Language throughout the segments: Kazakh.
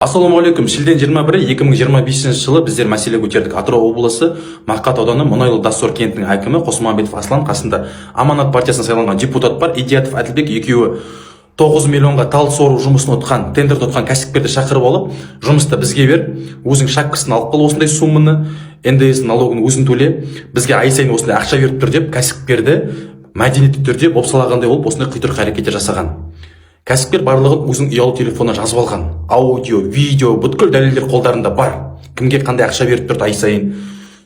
Ассалаумағалейкум! Шілденің 21-і 2025 жылы біздер мәселе көтердік. Атырау облысы, Мақат ауданы, Мұнайлы Доссор кентінің әкімі Қосмағамбетов Аслан, қасында Аманат партиясынан сайланған депутат бар, Идиятов Әділбек, екеуі 9 миллионға тал сору жұмысын ұтқан, тендерді ұтқан кәсіпкерді шақырып алып, жұмысты бізге бер, өзің шапкасын алып қал, осындай сумманы, НДС налогын өзің төле, бізге ай сайын осындай ақша беріп тұр деп, кәсіпкерді мәдениетті түрде бопсалағандай болып, осындай құйтырқы әрекеттер жасаған. Кәсіпкер барлығын өзінің ұялы телефонына жазып алған. Аудио, видео, бүткіл дәлелдер қолдарында бар, кімге қандай ақша беріп тұрды ай сайын.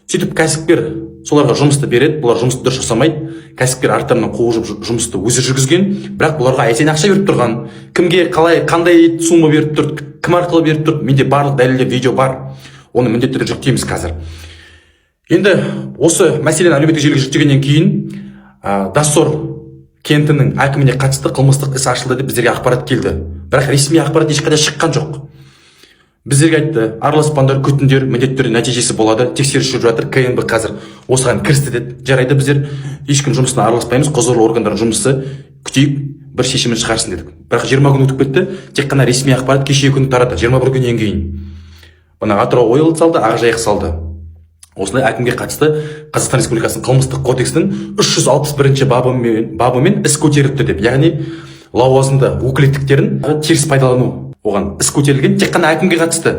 Сөйтіп, кәсіпкер соларға жұмысты береді, бұлар жұмысты дұрыс жасамайды. Кәсіпкер арттарынан қуып жүріп, жұмысты өзі жүргізген, бірақ бұларға ай сайын ақша беріп тұрған. Кімге, қалай, қандай сумма беріп тұр, кім арқылы беріп тұр, менде барлық дәлелдер, видео бар, оны міндетті түрде жүктейміз қазір. Енді осы мәселені әлеуметтік желіге жүктегеннен кейін Доссор кентінің әкіміне қатысты қылмыстық іс ашылды деп біздерге ақпарат келді, бірақ ресми ақпарат ешқайда шыққан жоқ. Біздерге айтты: араласпаңдар, күтіңдер, міндетті түрде нәтижесі болады, тексеріс жүріп жатыр, КНБ қазір осыған кірісті деді. Жарайды, біздер ешкім жұмысына араласпаймыз, құзырлы органдардың жұмысы, күтейік, бір шешімін шығарсын дедік. Бірақ 20 күн өтіп кетті, тек қана ресми ақпарат кешегі күні тарады, 21 күннен кейін. Мына Атырау Ойл салды, Ақжайық салды. Осындай әкімге қатысты Қазақстан Республикасының Қылмыстық кодексінің 361 бабымен іс көтеріліпті деп, яғни лауазымды өкілеттіктерін теріс пайдалану, оған іс көтерілген. Тек қана әкімге қатысты.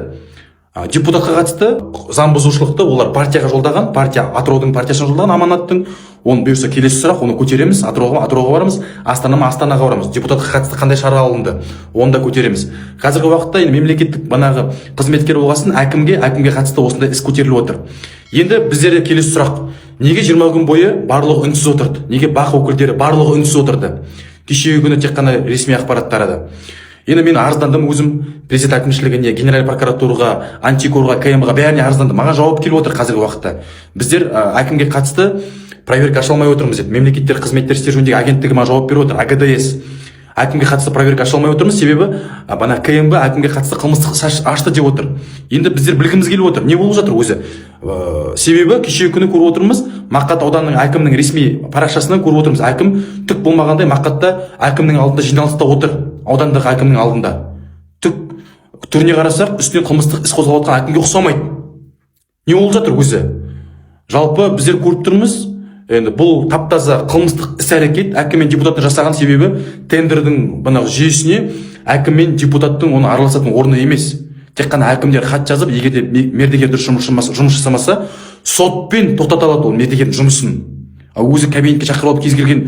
Депутатқа қатысты заң бұзушылықты олар партияға жолдаған, партия, Атыраудың партиясына жолдаған, Аманаттың. Оны бұйырса, келесі сұрақ, оны көтереміз. Атырауға барамыз, Астана ма, Астанаға барамыз, депутатқа қатысты қандай шара алынды, оны да көтереміз. Қазіргі уақытта енді мемлекеттік банағы қызметкер болғасын, әкімге қатысты осындай іс көтеріліп отыр. Енді біздерде келесі сұрақ: неге 20 күн бойы барлығы үнсіз отырды? Неге БАҚ өкілдері барлығы үнсіз отырды? Кешегі күні тек қана ресми ақпарат тарады. Енді мен арыздандым өзім президент әкімшілігіне, генеральный прокуратураға, антикорға, КМ-ға, бәріне арыздандым. Маған жауап келіп отыр: қазіргі уақытта біздер әкімге қатысты проверка аша алмай отырмыз деп. Мемлекеттік қызметтер істері жөніндегі агенттігі маған жауап беріп отыр, АГДС. Әкімге қатысты проверка аша алмай отырмыз, себебі бана КНБ әкімге қатысты қылмыстық іс ашты деп отыр. Енді біздер білгіміз келіп отыр, не болып жатыр өзі? Себебі кешегі күні көріп отырмыз, Мақат ауданының әкімінің ресми парақшасынан көріп отырмыз, әкім түк болмағандай Мақатта әкімнің алдында жиналыста отыр, аудандық әкімнің алдында. Түк түріне қарасақ, үстінен қылмыстық іс қозғалып жатқан әкімге ұқсамайды. Не болып жатыр өзі? Жалпы, біздер көріп тұрмыз, енді бұл тап таза қылмыстық іс әрекет әкім мен депутаттың жасаған. Себебі тендердің мына жүйесіне әкім мен депутаттың оны араласатын орны емес. Тек қана әкімдер хат жазып, егер де мердігер дұрыс жұмыс жасамаса, сотпен тоқтата алады ол мердігердің жұмысын. Ал өзі кабинетке шақырып алып, кез келген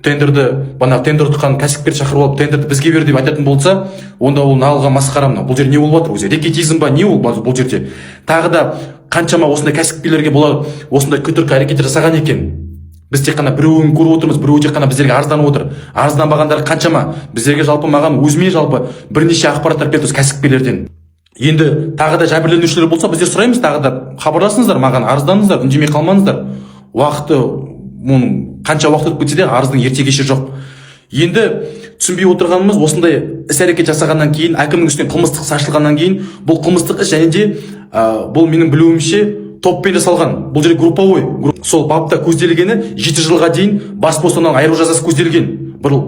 тендерді, бана тендер ұтқан кәсіпкерді шақырып алып, тендерді бізге бер деп айтатын болса, онда ол налға масқара. Мынау бұл жерде не болып жатыр өзі? Рекетизм ба, не ол бұл жерде? Тағы да қаншама осындай кәсіпкерлерге бұлар осындай құйтырқы әрекеттер жасаған екен? Біз тек қана біреуін көріп отырмыз, біреуі тек қана біздерге арызданып отыр. Арызданбағандар қаншама? Біздерге жалпы, маған өзіме жалпы бірнеше ақпараттар келді осы кәсіпкерлерден. Енді тағы да жәбірленушілер болса, біздер сұраймыз, тағы да хабарласыңыздар маған, арызданыңыздар, үндемей қалмаңыздар. Уақыты, оның қанша уақыт өтіп кетсе де, арыздың ерте кеші жоқ. Енді түсінбей отырғанымыз, осындай іс әрекет жасағаннан кейін, әкімнің үстінен қылмыстық іс ашылғаннан кейін, бұл қылмыстық іс және де бұл, менің білуімше, топпен жасалған, бұл жерде групповой. Сол бапта көзделгені 7 жылға дейін бас бостандығынан айыру жазасы көзделген. Бұл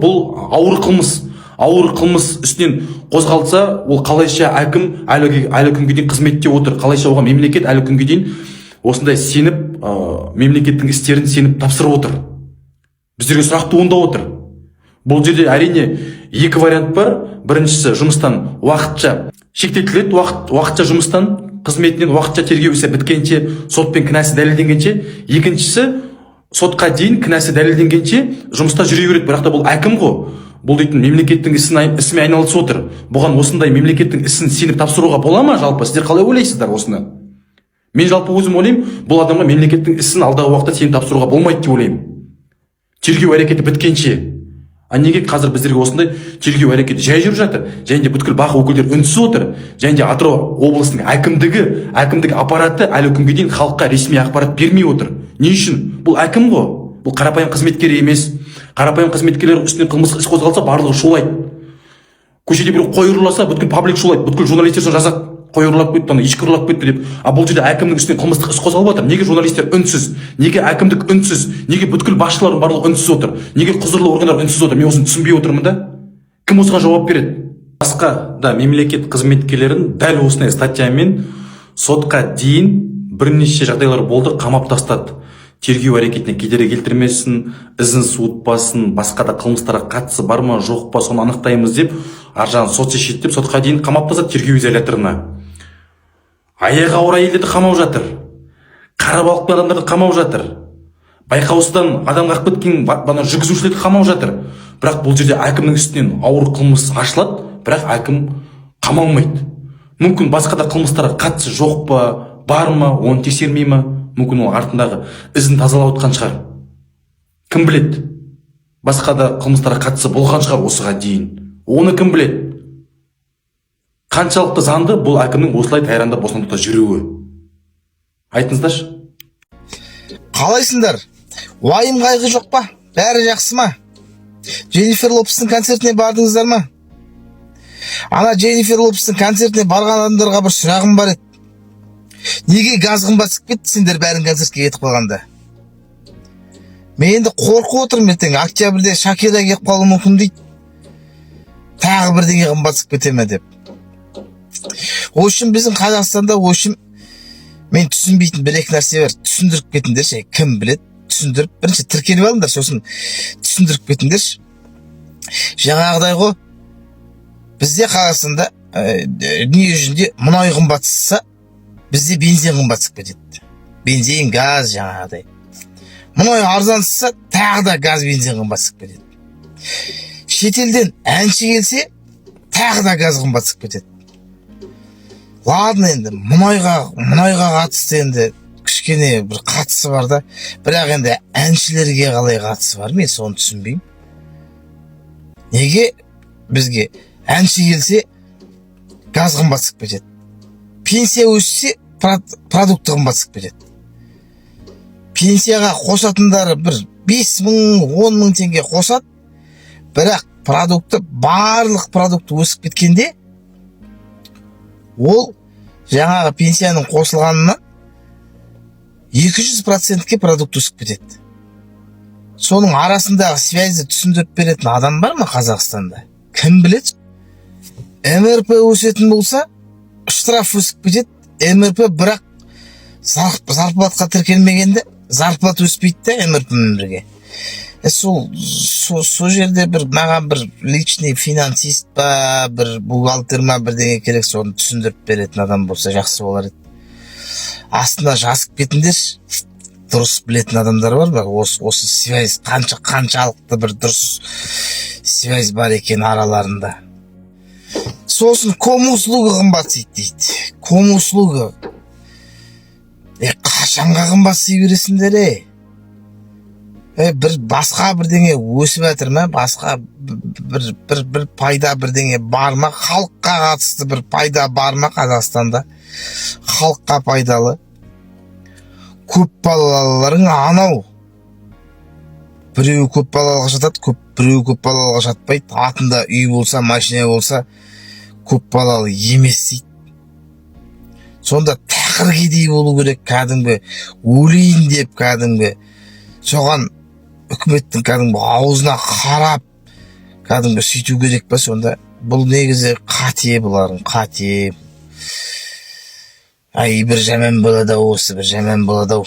ауыр қылмыс. Ауыр қылмыс үстінен қозғалса, ол қалайша әкім әлі күнге дейін қызметте отыр? Қалайша оған мемлекет әлі күнге дейін осындай сеніп, мемлекеттің істерін сеніп тапсырып отыр? Біздерге сұрақ туындап отыр. Бұл жерде, әрине, екі вариант бар. Біріншісі, жұмыстан уақытша шектетіледі, уақытша жұмыстан, қызметінен уақытша, тергеу ісі біткенше, сотпен кінәсі дәлелденгенше. Екіншісі, сотқа дейін, кінәсі дәлелденгенше жұмыста жүре береді. Бірақ та бұл әкім ғой, бұл дейтін мемлекеттің ісімен айналысып отыр. Бұған осындай мемлекеттің ісін сеніп тапсыруға бола ма? Жалпы, сіздер қалай ойлайсыздар осыны? Мен жалпы өзім ойлаймын, бұл адамға мемлекеттің ісін алдағы уақытта сеніп тапсыруға болмайды деп ойлаймын, тергеу әрекеті біткенше. А неге қазір біздерге осындай тергеу әрекеті жай жүріп жатыр және де бүткіл БАҚ өкілдері үнсіз отыр, және де Атырау облысының әкімдігі, әкімдік аппараты әлі күнге дейін халыққа ресми ақпарат бермей отыр? Не үшін? Бұл әкім ғой, бұл қарапайым қызметкер емес. Қарапайым қызметкерлер үстінен қылмыстық іс қозғалса, барлығы шулайды. Көшеде біреу қой ұрласа, бүткіл паблик шулайды, бүткіл журналистер соны жазады: қой ұрлап кетті, ана ешкі ұрлап кетті деп. А бұл жерде әкімнің үстінен қылмыстық іс қозғалып жатыр. Неге журналистер үнсіз? Неге әкімдік үнсіз? Неге бүткіл басшылардың барлығы үнсіз отыр? Неге құзырлы органдар үнсіз отыр? Мен осыны түсінбей отырмын да. Кім осыған жауап береді? Басқа да мемлекет қызметкерлерін дәл осындай статьямен сотқа дейін бірнеше жағдайлар болды, қамап тастады. Тергеу әрекетіне кедергі келтірмесін, ізін суытпасын, басқа да қылмыстарға қатысы бар ма, жоқ па, соны анықтаймыз деп, ар жағын сот шешеді деп, сотқа дейін қамап тастады тергеу изоляторына. Аяғы ауыр әйелдерді қамап жатыр, қара балықпен адамдарды қамап жатыр, байқаусыздан адам қағып кеткен ана жүргізушілерді қамап жатыр. Бірақ бұл жерде әкімнің үстінен ауыр қылмыс ашылады, бірақ әкім қамалмайды. Мүмкін, басқа да қылмыстарға қатысы жоқ па, бар ма, оны тексермей ма? Мүмкін, ол артындағы ізін тазалап отқан шығар, кім біледі. Басқа да қылмыстарға қатысы болған шығар осыға дейін, оны кім біледі. Қаншалықты заңды бұл әкімнің осылай тайрандап бостандықта жүруі, айтыңыздаршы? Қалайсыңдар? Уайым қайғы жоқ па? Бәрі жақсы ма? Дженнифер Лопестің концертіне бардыңыздар ма? Ана Дженнифер Лопестің концертіне барған адамдарға бір сұрағым бар еді: неге газ қымбатсып кетті, сендер бәрін концертке кетіп қалғанда? Мен енді қорқып отырмын, ертең октябрьде Шакира келіп қалуы мүмкін дейді, тағы бірдеңе қымбатсып кете ме деп. В общем, біздің Қазақстанда, в общем, мен түсінбейтін бір екі нәрсе бар, түсіндіріп кетіңдерші. Кім біледі, түсіндіріп, бірінші тіркеліп алыңдар, сосын түсіндіріп кетіңдерші. Жаңағыдай ғой, бізде Қазақстанда дүние жүзінде мұнай қымбатсса, бізде бензин қымбатсып кетеді, бензин, газ жаңағыдай. Мұнай арзансытса, тағы да газ, бензин қымбатсып кетеді. Шетелден әнші келсе, тағы да газ қымбатсып кетеді. Ладно, енді мұнайға қатысты енді кішкене бір қатысы бар да, бірақ енді әншілерге қалай қатысы бар, мен соны түсінбеймін. Неге бізге әнші келсе, газ қымбатсып кетеді, пенсия өссе, продукты қымбатсып кетеді? Пенсияға қосатындары бір 5000, 10 000 теңге қосады, бірақ продукты, барлық продукты өсіп кеткенде, ол жаңағы пенсияның қосылғанынан 200%-ке продукт өсіп кетеді. Соның арасындағы связьді түсіндіріп беретін адам бар ма Қазақстанда, кім біледі? МРП өсетін болса, штраф өсіп кетеді. МРП бірақ зарплатқа тіркелмегенде, зарплата өспейді да МРП мен бірге. Сол жерде бір маған бір личный финансист па, бір бухгалтер ма, бірдеңе керек, соны түсіндіріп беретін адам болса, жақсы болар еді. Астына жазып кетіңдерші, дұрыс білетін адамдар бар ма? Осы связь қаншалықты бір дұрыс связь бар екен араларында? Сосын комуслуга қымбатсиды дейді. Комуслуга қашанға қымбатси бересіңдер? Е, бір басқа бірдеңе өсіп жатыр ма? Басқа бір пайда бірдеңе бар ма? Халыққа қатысты бір пайда бар ма Қазақстанда, халыққа пайдалы? Көп балаларың анау біреуі көп балалыға жатады, көп біреуі көп балалыға жатпайды. Атында үй болса, машина болса, көп балалы емес дейді. Сонда тақыр кедей болу керек, кәдімгі өлейін деп, кәдімгі соған үкіметтің кәдімгі аузына қарап, кәдімгі сөйту керек па сонда? Бұл негізі қате, бұлардың қате. Ай, бір жаман болады ау, осы бір жаман болады ау.